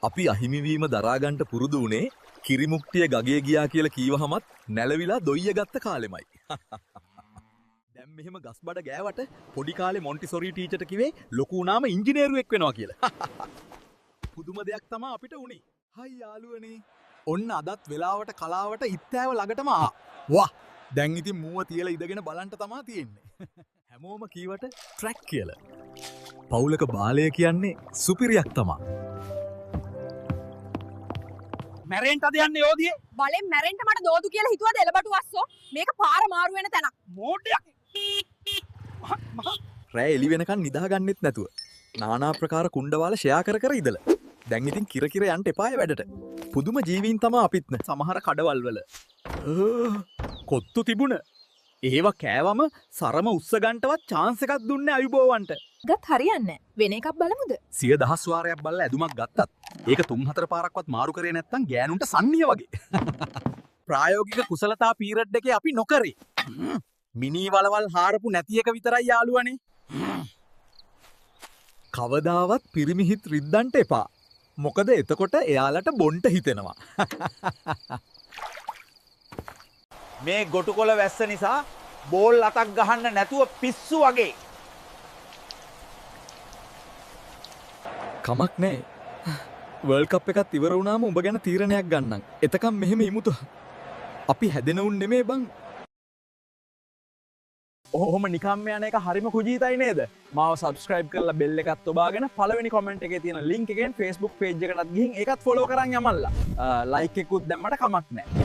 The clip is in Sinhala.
අපි අහිමිවීම දරාගන්න පුරුදු වුණේ කිරිමුක්ටිය ගගේ ගියා කියලා කීවහමත් නැලවිලා දොයිය ගත්ත කාලෙමයි. දැන් මෙහෙම ගස්බඩ ගෑවට පොඩි කාලේ මොන්ටිසොරි ටීචර්ට කිව්වේ ලොකු වුණාම ඉංජිනේරුවෙක් වෙනවා කියලා. පුදුම දෙයක් තමයි අපිට වුණේ. හයි යාළුවනේ. ඔන්න අදත් වෙලාවට කලාවට ඉත්තෑව ළඟටම ආ. වා දැන් ඉතින් මූව තියලා ඉඳගෙන බලන්න තමා තියෙන්නේ. හැමෝම කීවට ට්‍රැක් කියලා. පවුලක බාලය කියන්නේ සුපිරියක් තමා. මැරෙන්ට අද යන්නේ යෝධියේ. බලෙන් මැරෙන්ට මට දෝදු කියලා හිතුවද එලබටු අස්සෝ? මේක පාර මාරු වෙන තැනක්. මෝඩයක්. රෑ එළි වෙනකන් නිදා ගන්නෙත් නැතුව නානා ප්‍රකාර කුණ්ඩවාල ෂෙයා කර කර ඉඳලා. දැන් ඉතින් කිර කිර යන්න එපාය වැඩට. පුදුම ජීවීන් තමා අපිත් න සමහර කඩවල් වල. කොත්තු තිබුණ. ඒවා කෑවම සරම උස්ස ගන්නටවත් චාන්ස් එකක් දුන්නේ අයුබෝවන්ට. ගත් හරියන්නේ වෙන එකක් බලමුද? සිය දහස් වාරයක් බලලා ඇදුමක් ගත්තත් ඒක 3-4 පාරක්වත් මාරු කරේ නැත්තම් ගෑනුන්ට සන්නිය වගේ. ප්‍රායෝගික කුසලතා පීරියඩ් එකේ අපි නොකරේ. මිනි වලවල් හාරපු නැති එක විතරයි යාළුවනේ. කවදාවත් පිරිමි හිත් රිද්දන්ට එපා. මොකද එතකොට එයාලට බොන්ට හිතෙනවා. මේ ගොටුකොළ වැස්ස නිසා බෝල් අතක් ගහන්න නැතුව පිස්සු වගේ. කමක් නෑ. වර්ල්ඩ් කප් එකත් ඉවර වුණාම උඹ ගැන තීරණයක් ගන්නම්. එතකම් මෙහෙම ඉමුතු. අපි හැදෙන උන් නෙමේ බං. ඔහොම නිකම්ම යන එක හරිම කුජීතයි නේද? මාව සබ්ස්ක්‍රයිබ් කරලා බෙල් එකත් ඔබාගෙන පළවෙනි කමෙන්ට් එකේ තියෙන ලින්ක් එකෙන් Facebook page එකටත් ගිහින් ඒකත් ෆලෝ කරන් යමල්ලා. ලයික් එකකුත් දැම්මට කමක් නෑ.